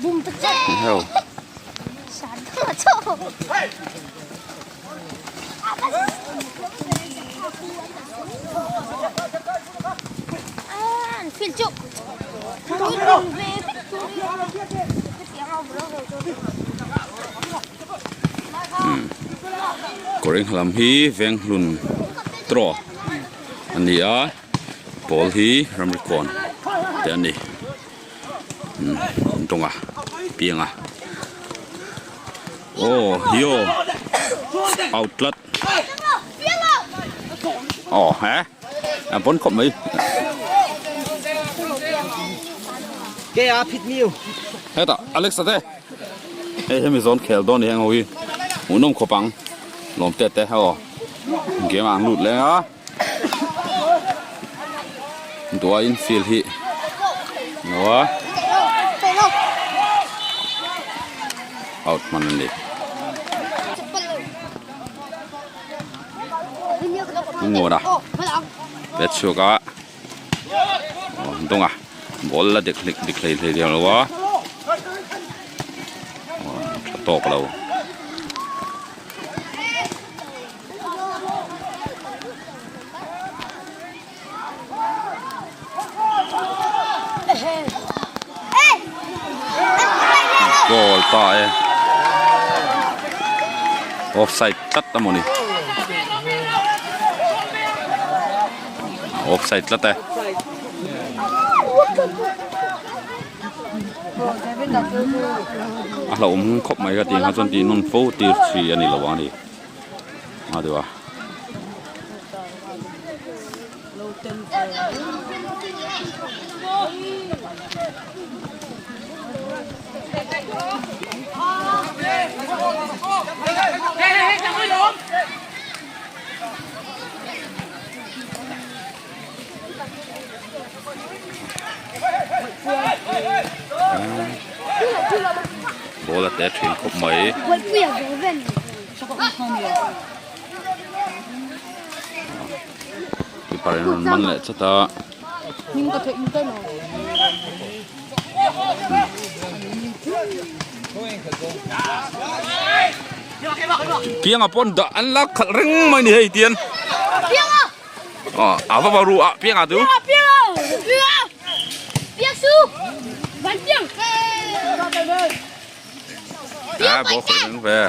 Heo. Kawr eng lam hi Venghlun Traw a ni a pawl hi ramri kawn te a ni an tawng a piang a aw hi aw out tlat aw he a pawn khawp mai. Hetah Alexa te hei hemi zawn khel dawn ni heng ho hi hmuhnawm khawp ang lawm te te aw game ah an lut leng a dua in field hi no a out hman a ni. Ngawt a pet chhuak a. Aw an dawng a ball la dik hlek dik hlei hlei der lo a aw tha tawk lo. Goal ta e offside tlat a mawni. Offside tlat e. A hlauhawm khawp mai ka tih ang kha chuan tih nawn fo tir chi a ni lo a ni. A deuh a. Ball a te thin khawp mai. Keeper in rawn man leh chat a. Pianga pawn dah an la khalh reng mai ni hei tian. Pianga! Aw a va va ru a pianga tu. Pianga pianga! Pianga! Piang su! Van piang! À ball khawih reng ve.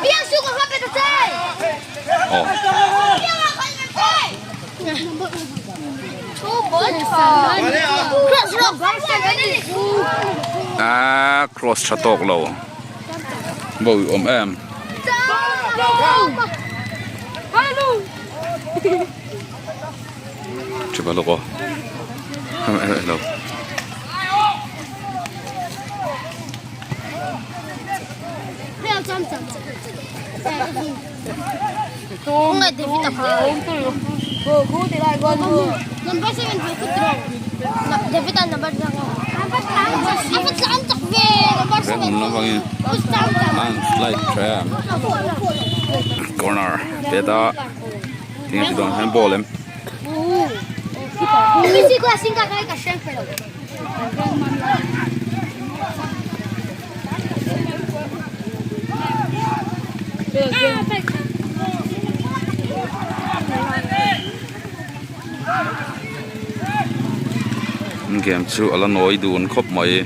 Piang su ka pe ta che! Aw. A cross tha tawk lo bo i awm em. Chupa lawk aw. Hello. An slide tha corner te ta tinge ti dawn hian ball em. Game chu a la nawi dun khawp mai.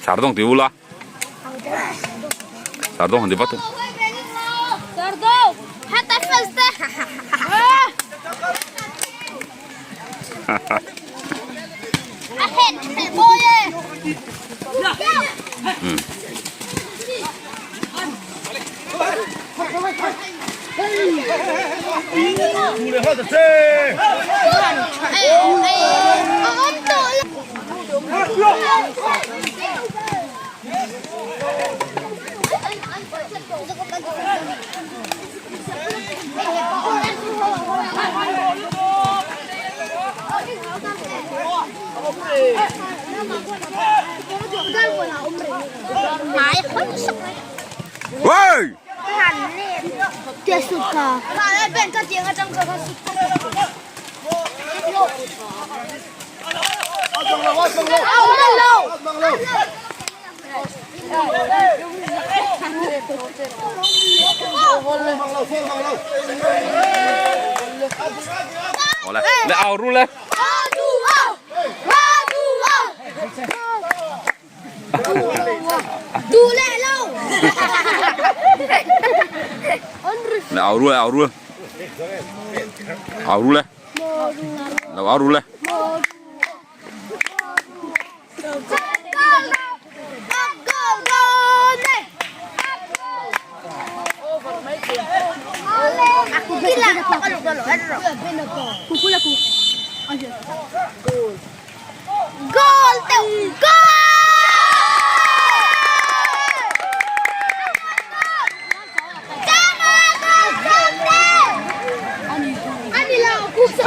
Sar dawng ti ula sar dawng han ti vat u. Wey! Awle le au ru le. Le au ru le au ru. Au ru le. Lo au ru le.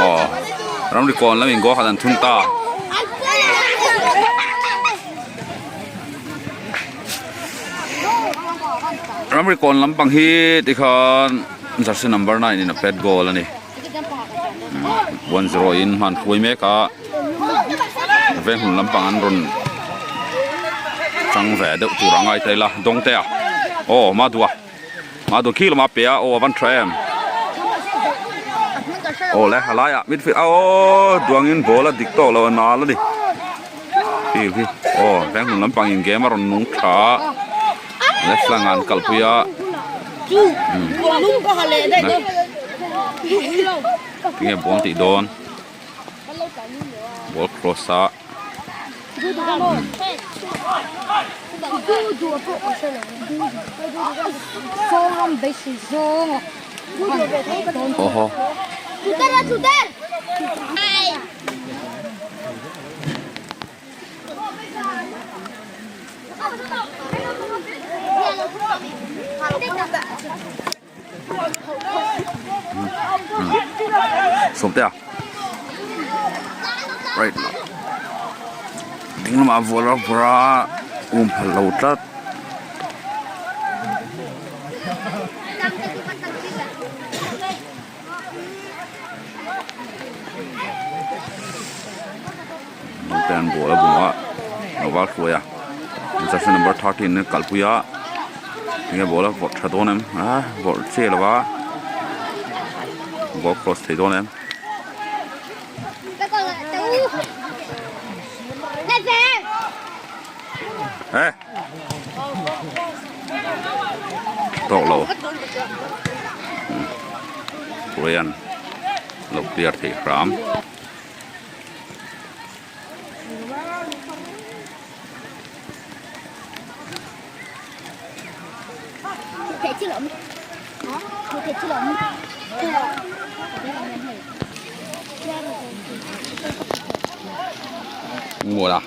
Aw ramri kawn lamin goal khat an thun ta. Ramri kawn lampang hi tikhan jersey number 9 in a pet goal a ni. 1-0 in hman hruai mek a venghmun lampang an rawn chang ve deuh tur a ngai ta ila dawngte a aw madua madua khi lama pe a aw a van tha em aw le a laiah midfield aw duangin ball a dik tawh lo a nal a ni field hi aw venghmun lampang in game a rawn nung tha a left flank ah an kalpui a. Tinge ball tih dawn ball cross a awhaw. Sawmte a right ding lamah a vual a vawrh a um phal lo tlat. Naute an ball a bum a lo val hruai a jersey number 13 a kalpui a tinge ball a vawrh tha dawn em a vawrh che lo va ball cross thei dawn em. Eh tawk lo Korean lo clear thei hram. Mùa à?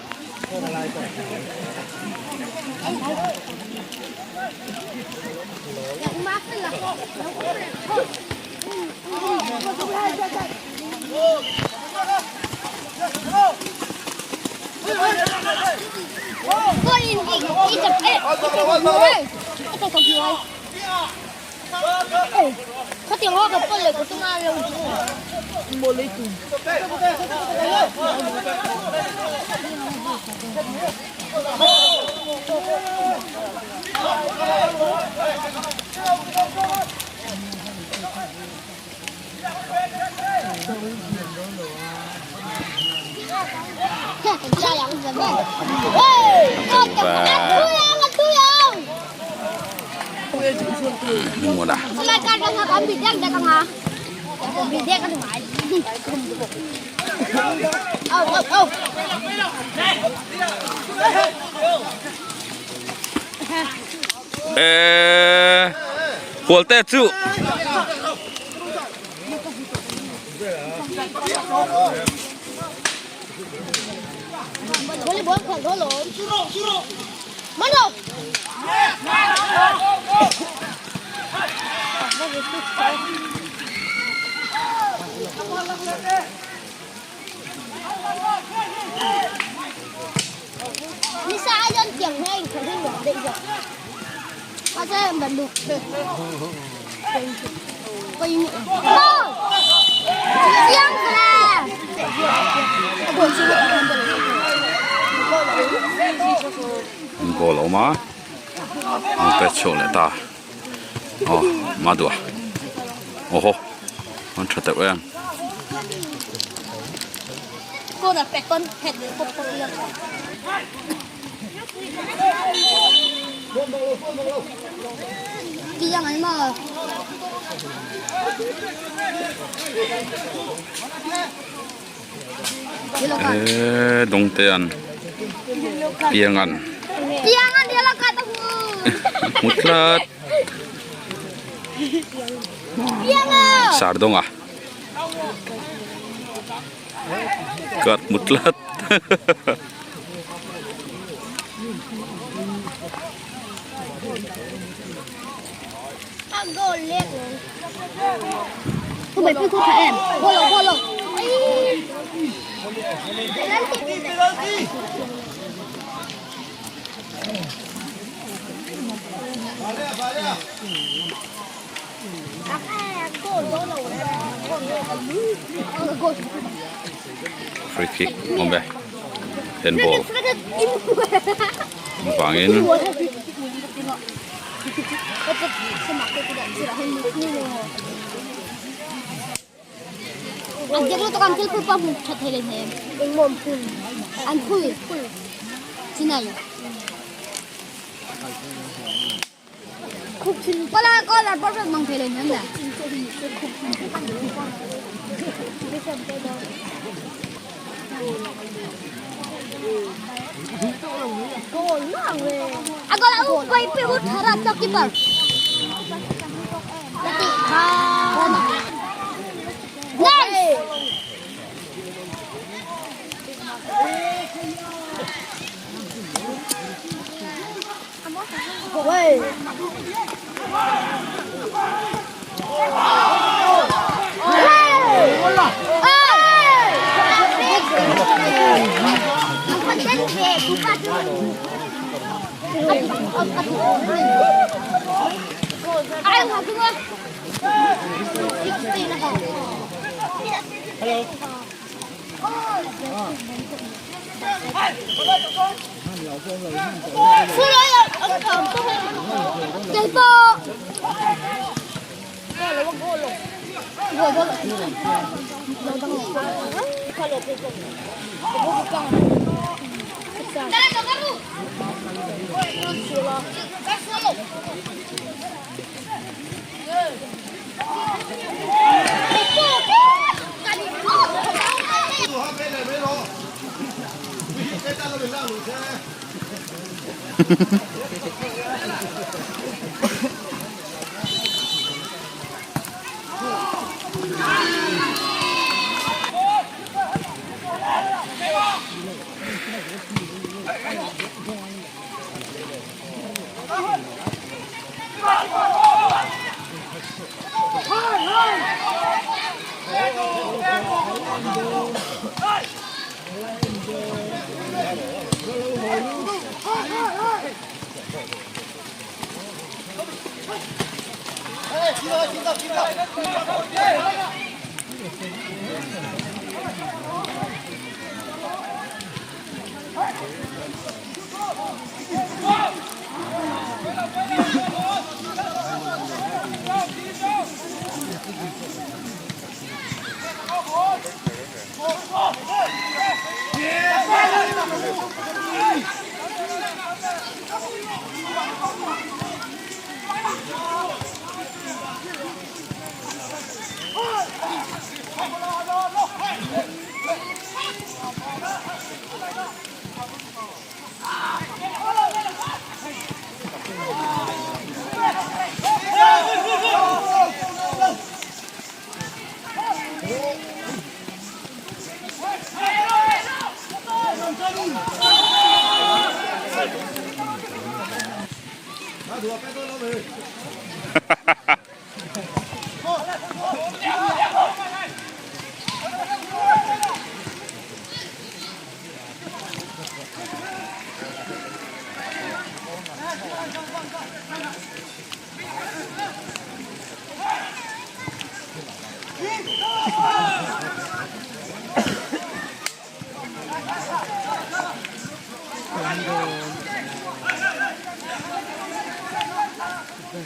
Eee Hualte chu Ball a awm a an pet chhuak leh ta aw madua aw haw an tha teuh em. Eee Dawngtea'n Pianga'n hmu tlat Sardawnga Kat hmu tlat. Free kick awm e handball vangin Aw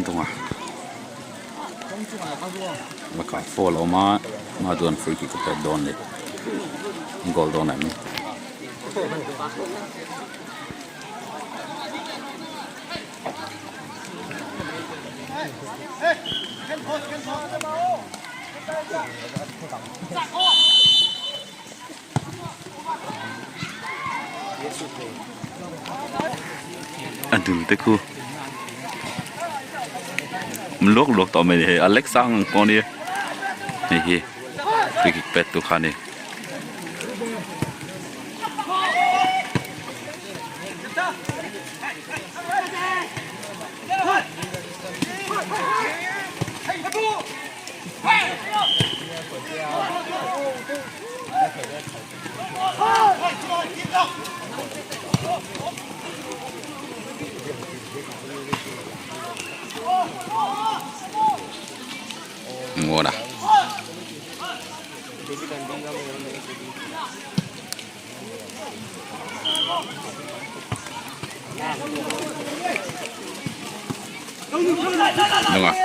Dawng a lakah foul a awm a hma chuan free kick a pek dawn a ni goal dawn em. A dul te khu awm luak luak tawh mai hei Alexa ang pawh ania hei hi free kick pet tu kha a ni. Ngawt a. Đúng rồi.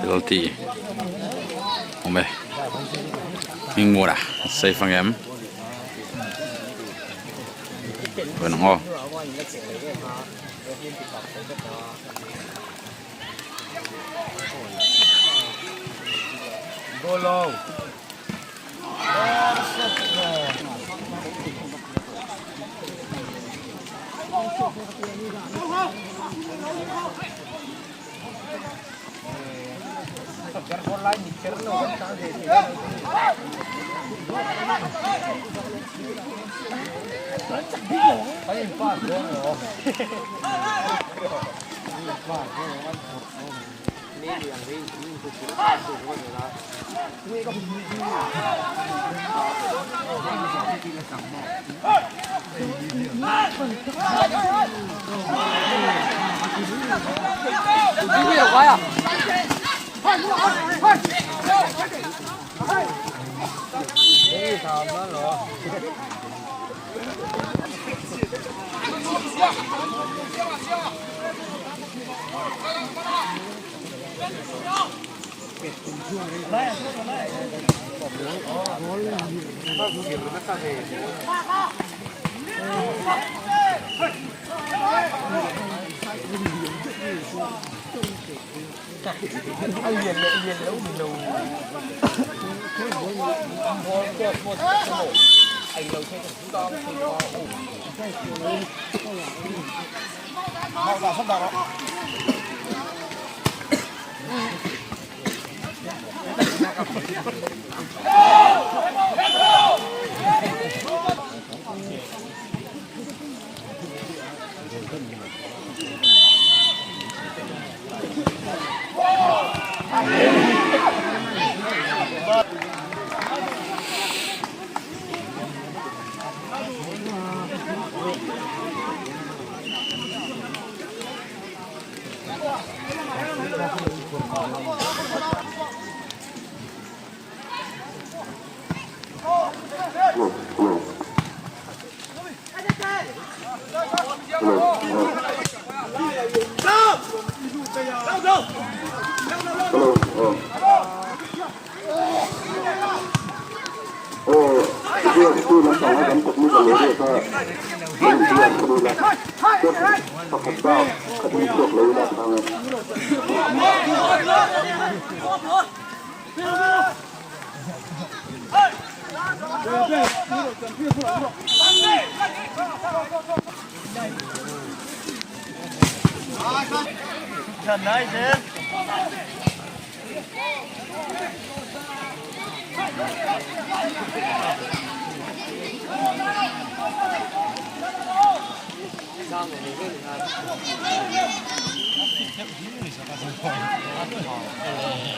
Penalty awm e Hmingmura a safe ang em vawiin ang aw.